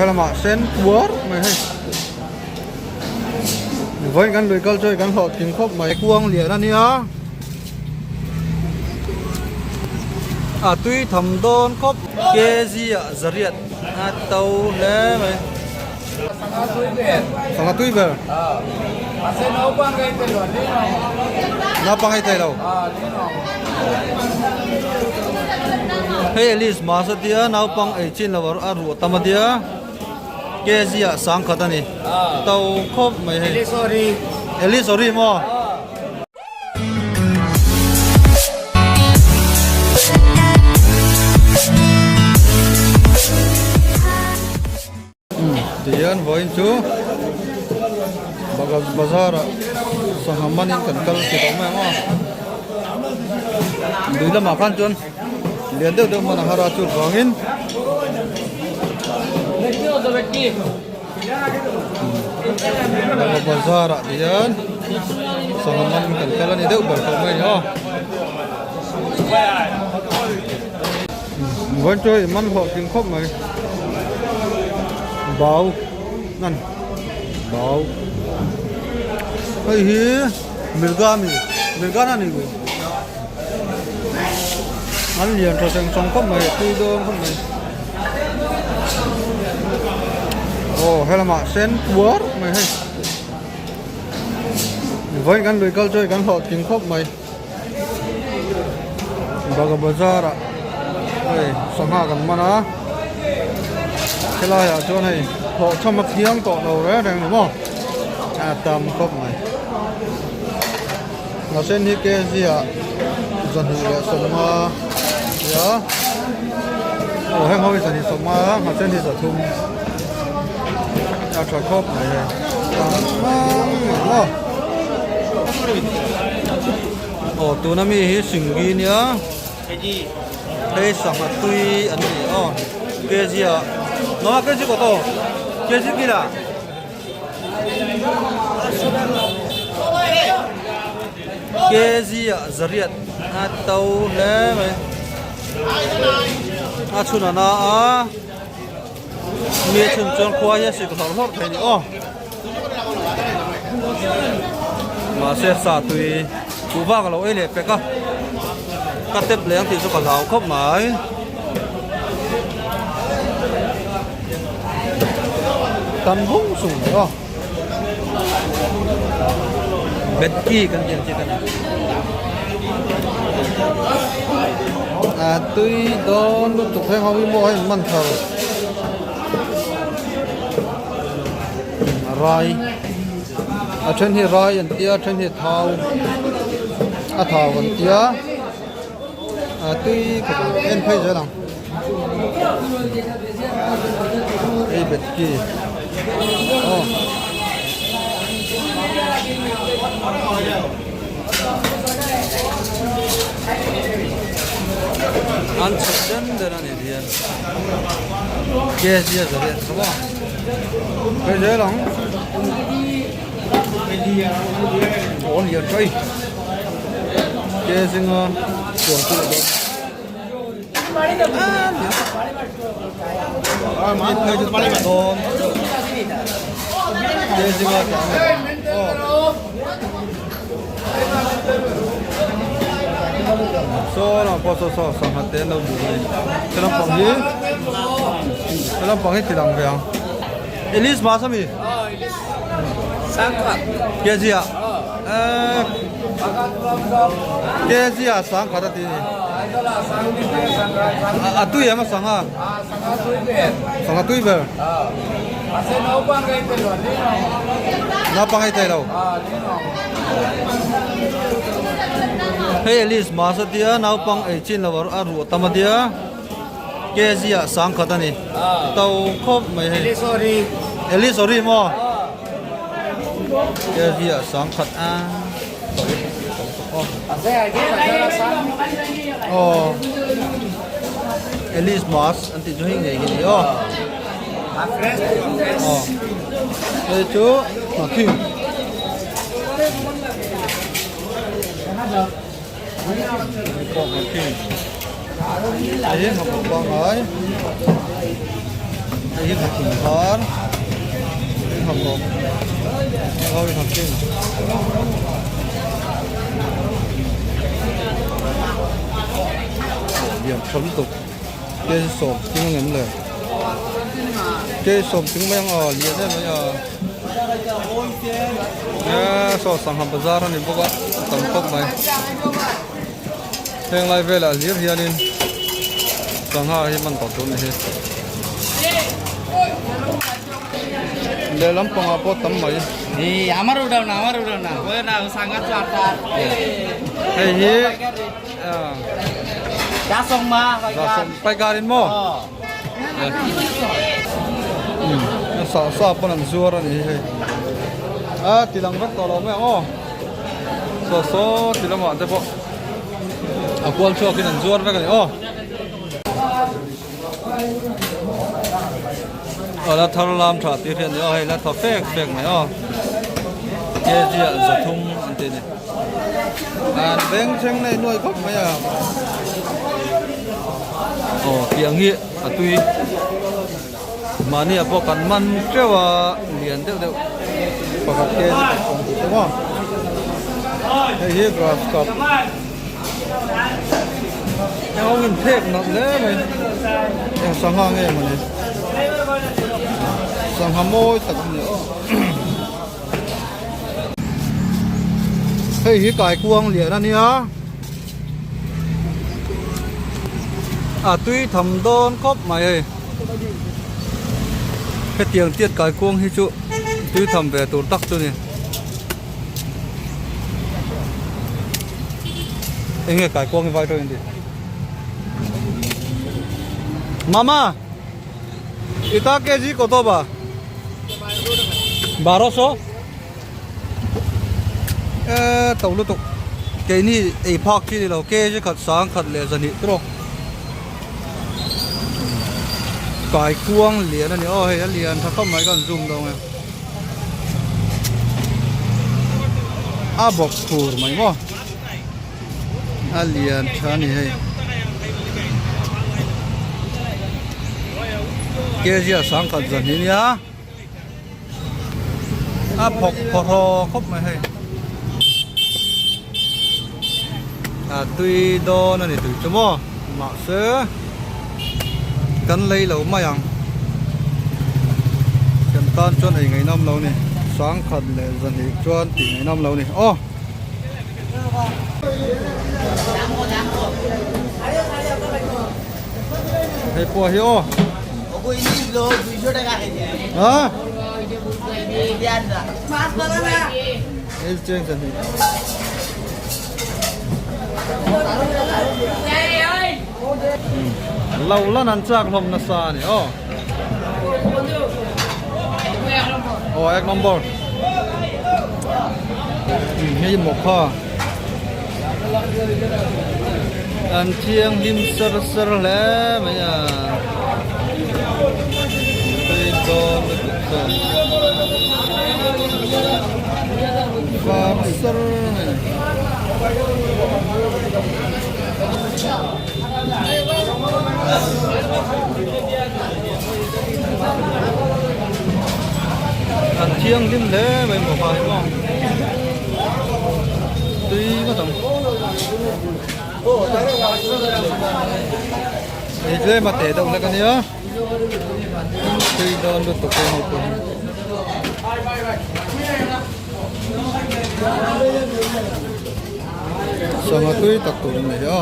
Helamah sen puar mai hei. Vawiin kan lui kal chu hei kan hlawhtling khawp mai. Kuang lian a nia. A tui tham dawn khawp. Kg ah zariat a to hle mai. Sangha tui ber. Naupang ei thei lo. Hei Alice mas a tia naupang ei chin lo a ruah tam a tia kg ah sangkhat a ni. To khawp mai hei. Alice ori maw. Tihian vawiin chu Bagas bazar ah sangha manin kan kal ti tawh mai ang aw lui lamah khan chuan lian deuh deuh hman a har a chu vangin Bagas bazar ah tihian sangha manin kan kal a ni deuh ber tawh mai a ni aw. Vawiin chu hei man hlawhtling khawp mai bau nan bau hei hi mirga a ni mirga na ni an lian tha seng sawng khawp mai tui dawn khawp mai aw helamah sen puar mai hei vawiin kan lui kal chu hei kan hlawhtling khawp mai. Baga bazar ah hei sangha kan man a helai ah chuan hei hlawhchham a thiang tawh lo reng reng ni maw a tam khawp mai hnahsen hi kg ah 250 nia aw heng ho hi 250 hnahsen hi 300 a tha khawp mai hei tam mang mai maw. Aw tuna mi hi singgi nia hei sangha tui an ni aw kg ah naw kg kaw to kg kila kg ah zariat a to hle mai a chhun a na a mi a chhun chuan khua hi a sik hlawrh hlawrh thei a ni aw. Mahse sa tui kuh vak a lo ei leh pek a ka tep leh ang tih chu ka hlau khawp mai. Tam bung sung mai aw. Betki kan tih ang chi ka ni. A tui dawn lutuk heng ho hi maw a inman thar. Rai a then hi rai an tia a then hi thau a thau an tia a tui khawp ang en phei zel ang hei bet ki aw. An chhawp den den a ni hian kg a za leh tho a hei zel ang aw lian tawh a ni kg zinga chuang chu leh dawn a phei chu tam dawn kg zinga chuang aw. Saw lamah pawh saw saw sangha te an lo duh a ni he lampang hi he lampang hi ti lang ve ang Elis bus ami kg ah eee kg ah sangkhat a ti a ni a tui em a sangha sangha tui ber. Naupang ei thei lo. Hei Alice mas a tia naupang ei chin lo a ruah tam a tia kg ah sangkhat a ni to khawp mai hei. Alice ori maw kg ah sangkhat a aw Alice mas an tih chu hei ngei hi a ni aw. Aw hei chu hnahthing hei pawh hnahthing hei hi hnahthawk pangngai. Hei hi thing var hei ha bawk heng ho hi ha king lian tha lutuk kg sawm ting ang em le kg sawm ting mai ang aw lian em mai a e saw sangha bazar a ni bawk a a tam khawp mai heng lai velah hlir hianin sangha hi man tawh tur a ni hi lehlam pangah pawh tam mai hei hi paikarin maw sa sa pawn an zuar a ni hi hei a ti lang vek tawh lo mai ang aw saw saw ti lamah te pawh a kual chhuak in an zuar vek a ni aw aw la thar lam tha tir hi a ni aw hei la thaw fek fek mai aw kg ah zathum an ti a ni an beng thleng nei nuai khawp mai a aw tiang hi a tui mahni ah pawh kan man teuh a lian deuh deuh pakhat kg pakhat tih te maw hei hi grass cup eng in phek nalh hle mai eng sangha nge mawni sangha mawi tak a ni aw. Hei hi kaikuang lian a nia a tui tham dawn khawp mai hei hetiang tiat kaikuang hi chu tui tham ve tur tak chu ni enge kaikuang hi vai tawh in tih mama ita kg koto ba Baroso e to lutuk keini ei phak chi ni lo kg khat sang khat leh zahnih trawk kai kuang lian a ni aw hei a lian tha khawp mai ka han zoom dawn e a bawk phur mai maw a lian tha a ni hei kg a sangkhat zahnih nia a phawk phawrhaw khawp mai hei a tui dawn a ni tui chu maw mahse kan lei lo mai ang kan tan chuan ei ngaihnawm lo ni sangkhat leh zahnih chuan tih ngaihnawm lo ni aw. Hei pawh hi aw. Ha? Hei cheng chan hi. Lo lan an chak hlawm nasa a ni aw. Aw ek number. Hei maw kha. An thianghlim ser ser hle mai a. Tui dawn lutuk chuan. Var ser mai. An thianghlim hle mai maw kha hi maw tui ngawt ang hei tlem a teh deuh hlek ania tui dawn lutuk e hei pawh hi. Sangha tui tak tur an nei a.